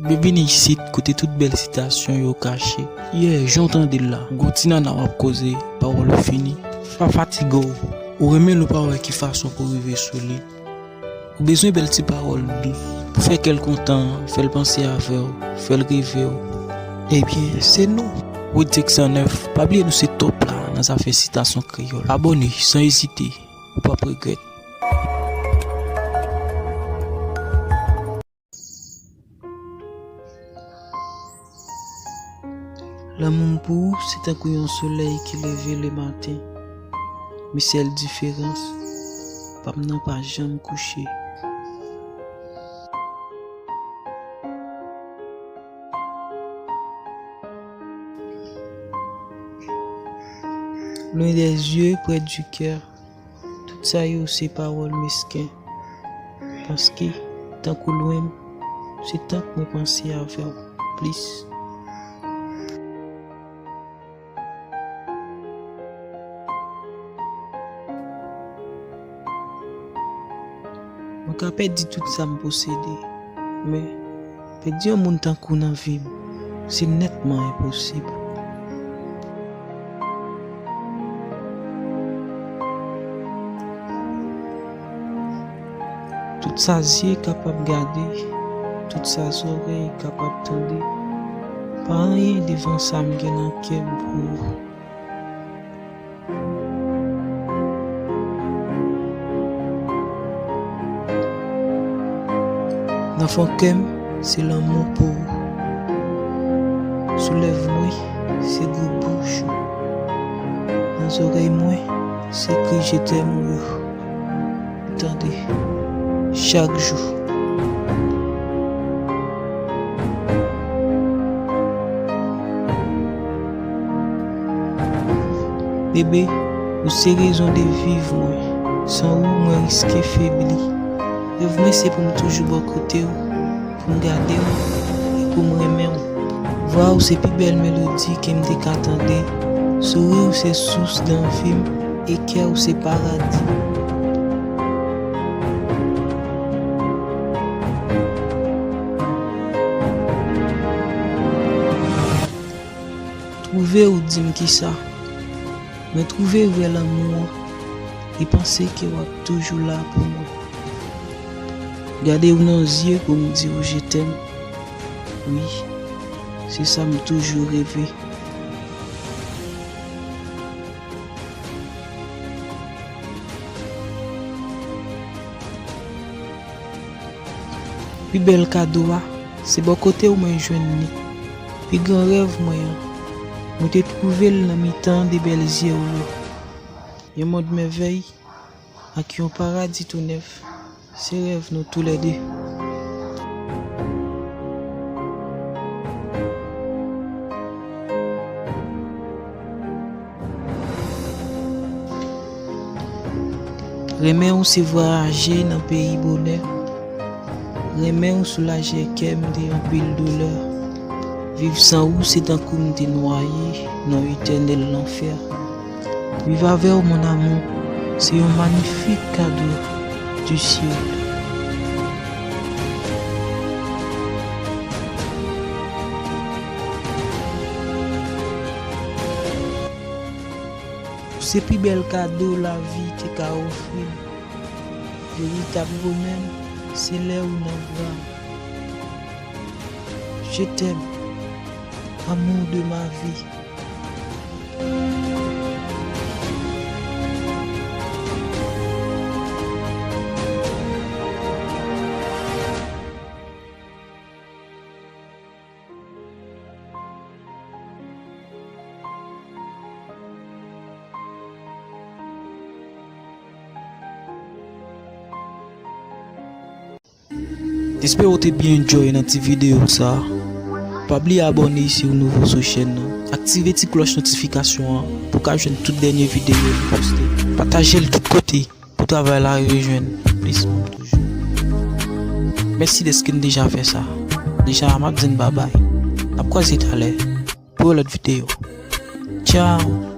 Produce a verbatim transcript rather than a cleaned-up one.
Byenvini isit, kote tout bèl sitasyon yo kache. Yeah, jan w tande l la, gon ti nana w ap koze, pawòl ou fini. Pa fatige w. Ou renmen l ou pa wè ki fason pou rive sou li. Ou bezwen bèl ti pawòl dous pou fè kè l kontan, fè l panse avè w, fè l reve w. Ebyen, se nou. Wood Six Cent Neuf, pa bliye nou se top la nan zafè sitasyon kreyòl. Abòne san ezite, ou p ap regrèt. Lanmou m pou ou se tankou yon solèy ki leve lematen, men sèl diferans, pa m nan pa janm kouche. Loin des yeux, près du cœur. Tout sa yo se pawòl mesken. Paske, tankou lwen m, se tank mwen panse avè w plis. Mwen ka pèdi tout sa m posede, men pèdi yon moun tankou w nan vi m, se nètman enposib. Tout sa zye kapab gade, tout sa zòrèy kapab tande, pa anyen devan sa m gen nan kè m pou ou. Nan fon kè m, se lanmou pou ou. Sou lèv mwen, se gou bouch ou. Nan zòrèy mwen, se kri je t'aime ou yo. Tande, chak jou. Bebe, ou se rezon de viv mwen. San ou, mwen riske febli. Rèv mwen se pou m toujou bò kote w, pou m gade w e pou m renmen w. Vwa w se pi bèl melodi ke m te ka tande. Souri w se sous danvi m e kè w se paradi. Twouve w di m kisa. Mwen twouve vrè lanmou an e panse ke w ap toujou la pou mwen. Gade w nan zye pou m di w je t'aime. Wi, se sa m toujou reve. Pi bèl kado a, se bò kote w mwen jwenn li. Pi gran rèv mwen an, mwen te twouve l nan mitan de bèl zye w yo. Yon mond mèvèy ak yon paradi tou nèf, se rèv nou toulède. Renmen w se vwayaje nan peyi bonè. Renmen w soulaje kè m de anpil doulè. Viv san ou se tankou m te nwaye nan etènèl lanfè. Viv avè w, mon amour, se yon manifik kado du ciel. Ou se pi bèl kado lavi te ka ofri m. Veritab bonè m, se lè ou nan bra m. Je t'aime, amour de ma vie. M espere w te byen enjoy nan ti videyo sa. Pa bliye abòne si w nouvo sou chèn nan. Aktive ti klòch notifikasyon an pou w ka jwenn tout dènye videyo nou poste. Pataje l tout kote pou travay la rive jwenn plis moun toujou. Mèsi dèske n deja fè sa. Deja, m ap di n babay. N ap kwaze talè pou yon lòt videyo. Tchao!